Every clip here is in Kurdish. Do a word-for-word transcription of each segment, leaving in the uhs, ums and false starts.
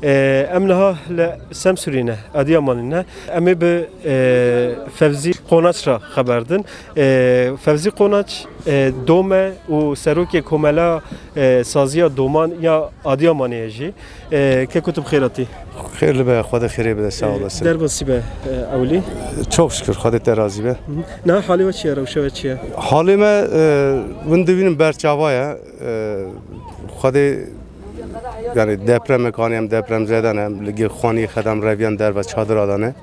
Ee, em niha li Semsûrê ne, Adiyamanê ne. Em ê bi, e, Fevzî Qonaç re xeber din. E, Fevzî Qonaç, e, dom e û serokê Komela, e, Saziya Doman ya Adiyamanê ye jî. E, keko tu bi xêr hatî. Xêr li be, Xwedê xêrê bide, sağ olasın. Derbasî be, e, ewilî. Çok şükür, Xwedê te razî be. Hı hı. Niha halê we çi ye, rewşa we çi ye? Halê me, e, win dibînim berçava ye. E, Xwedê, yani deprem kanî em depremzede ne, em li gê xwanî xedem reviyan derve çadira dane.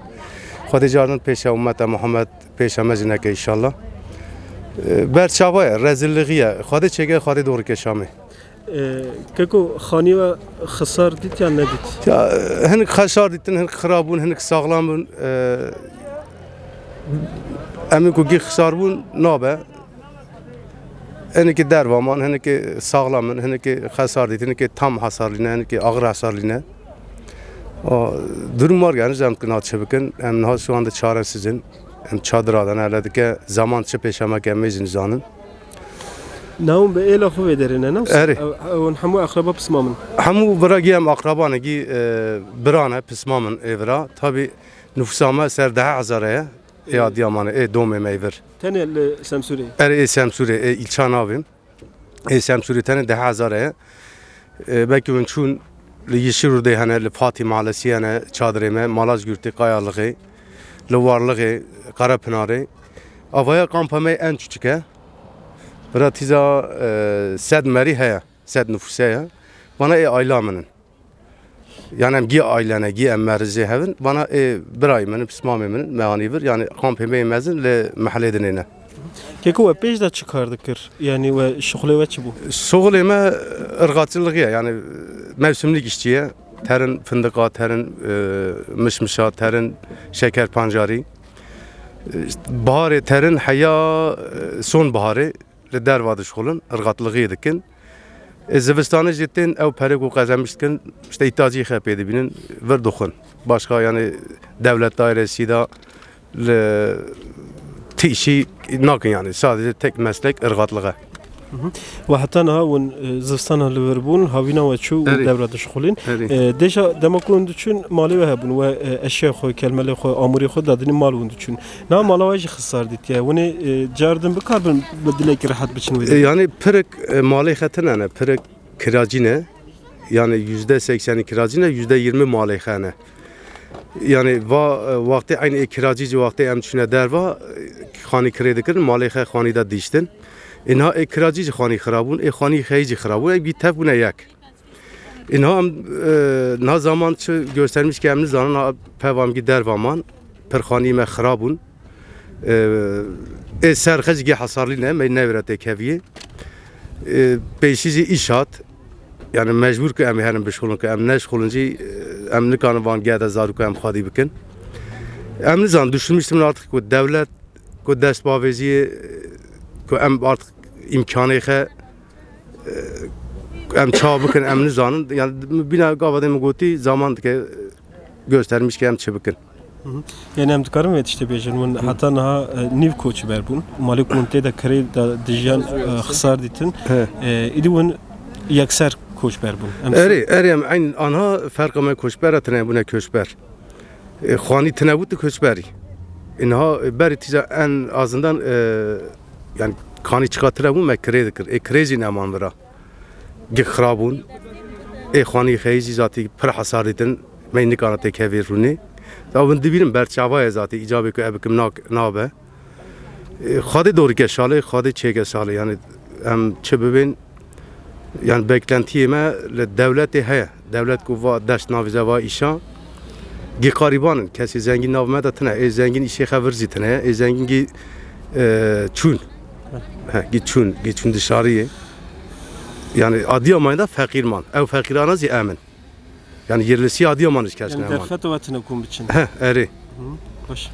Xwedê cardin pêşe ummeta Muhammed pêşe me jî neke inşallah. E, berçava ye, rezilliği ye. Xwedê çêke, Xwedê dorike Şamê. Ee, keko, xanî we xisar dît yan nedît? Ya, hinik xesar dîtin, hinik xirab bûn, hinik saxlam bûn. Ee, em ê ku gî xisar bûn, nabe. Hinekî derva man, hinekî saxlam in, hinekî xesar dîtin, hinekî tam hasarlî ne, hinekî ağır hasarlî ne. O, durum var yani, em dikin çi bikin. Em niha şu anda çaresiz in. Em çadira de ne, hele dike zaman çi pêşe me ke em ê jî nizanin. Navûn bi êla xwe vê derê ne, ne? Erê. Ew, ew hemû akraba pisma min. Hemû vira gî em akraba ne, gî, e, bira ne, pisma min ê vira. Tabî nufûsa me ser deh hezar e, ê Adiyamanê, ê domê me ê vir. Tenê li Semsûrê? Erê, ê Semsûrê, ê îlça navê. Ê Semsûrê tenê deh hezar e. E, belkî hûn çûn li Yeşilrûdê hene, li Fatî Mahallesî hene, çadrê me, Malazgirtê, Kayalixê, li Warlixê, Karapınarê. Avaya kampa me en çûçik e. Bira tîza, e, sed merî heye, sed nufûse ye. Vana ê ayla min in. Yani em gî aile ne, gî em merizê hevin. Vana ê birayê min in, pismamê min in, me anî vir. Yani kampê me yê mezin li mehelê dinê ne. Keko, we pêş de çi kar dikir? Yani we şixulê we çi bû? Şixulê me irgatçılığı ye. Yani mevsimlik işçi ye. Terin fındıka, terin, e, mişmişa, terin şeker pancarî. E, işte, baharê terin heya, e, sonbaharê li derva dişixulin, irgatlığı dikin. E, zivistanê jî tên ew perê ku qezenmiş dikin, işte îhtiyacî xwe pê dibînin, vir dixwin. Başka yani dewlet dairesi de li ti işî nakin yani. Sadece tek meslek irgatlığı. Hı hı. Ve heta niha hûn, e, zivistana li vir bûn, havîna we çû û Erê. Devra dişixulîn. Erê. E, dêja dema ku hûn diçûn malê we hebûn, we, e, eşya xwe, kelmelê xwe, amûrê xwe dadinî mal hûn diçûn. Na mala we jî xisar dîtiye. Hûn ê, e, cardin bikarbin bi dilekî rehet biçin wê E, derê? Yani pirik, e, malê xe tine ne, pirik kiracî ne. Yani yüzde sekseni kiracî ne, yüzde yirmi malê xe ne. Yani va, e, wextê eynî ê kiracî jî wextê em çûne derva, e, xanî kirê dikirin, malê xe xanî de dîştin. Ê niha ê kiracî jî xanî xirabûn, ê xanî xeyî jî xirabûn, ê bî tev bûne yek. Ê niha em, e, niha zaman çi göstermiş ki em nizanin, ha, peva em gî derva man, pir xanî me xirab bûn. E, ê ser xecî gî hesarlî ne, me newêre têkeviyê. E, pêşî jî îş hat. Yani mecbûr ku em ê herin bişxulin, ku em neşxulin jî, e, em nikarin van gede zarûka em xwedî bikin. Em nizanin, düşünmüştüm artık ku devlet, ku dest bavêjiyê, e, ku em artık îmkanê xe, e, em çawa bikin, em nizanin. Yani bîna gava de min gotî, zaman dike, e, göstermiş ki em çi bikin. Hı hı. Yani em dikarin vê tiştê bêjin, hûn Hı. heta niha, e, nîv koçber bûn. Malê ku hûn tê de kirê de dijiyan, e, xisar dîtin. He. E, îdî hûn yekser koçber bûn. Em Erê, erê, em eyn anha ferqa me koçber tine bûne koçber. E, xanî tine bû tu koçberî. Inha, e, berî tîza en azından, e, yani kanî çiqa tine bû me kirê dikir. E, kirê jî neman vira. Gik xirabûn. Ê xanî xeyî jî zatî pir hesar dîtin. Me nikana têkevê rûnê. Da bin dibînim berçava ye zatî. Îcabê ku ev bikim nak-, nabe. E, Xwedê dorike şalê, Xwedê çêke şalê. Yani em çi bibên, yani beklentiyê me li dewletê heye. Dewlet ku va dest navîze va îşa. Gî qarîban in. Kesê zengîn nav me de tine. Ê zengîn îşê xe vir zî tine. Ê zengîn gî, e, çûn. He, gî çûn, gî çûn dişariyê. Yani Adiyamanê de feqîr man. Ew feqîrana zî em in. Yani yerlisi Adiyaman hiç kesin Yani hemen. Derfet ve tine kum biçin. He, erê. Hı, baş.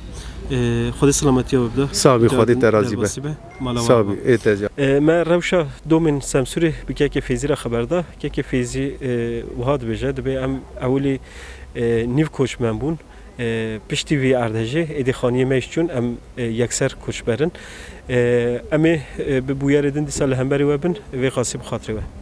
Ee, Xwedê selametiya we bide. Sağ ol, Xwedê te razî be. Derbasî be. Mala Sağ ol, we be. Ê te ca. Ee, me rewşa domên Semsûrê bi kekê Fêzî re xeber da. Kekê Fêzî, e, wiha dibêje, dibê em ewilî, e, nîv koçmen bûn. E, piştî vî erdhejê êdî xaniyê me jî çûn, em, e, yekser koçber in. E, em ê, e, bi bûyerê din dîsa li hemberî we bin, vê qasî bi xatirê we.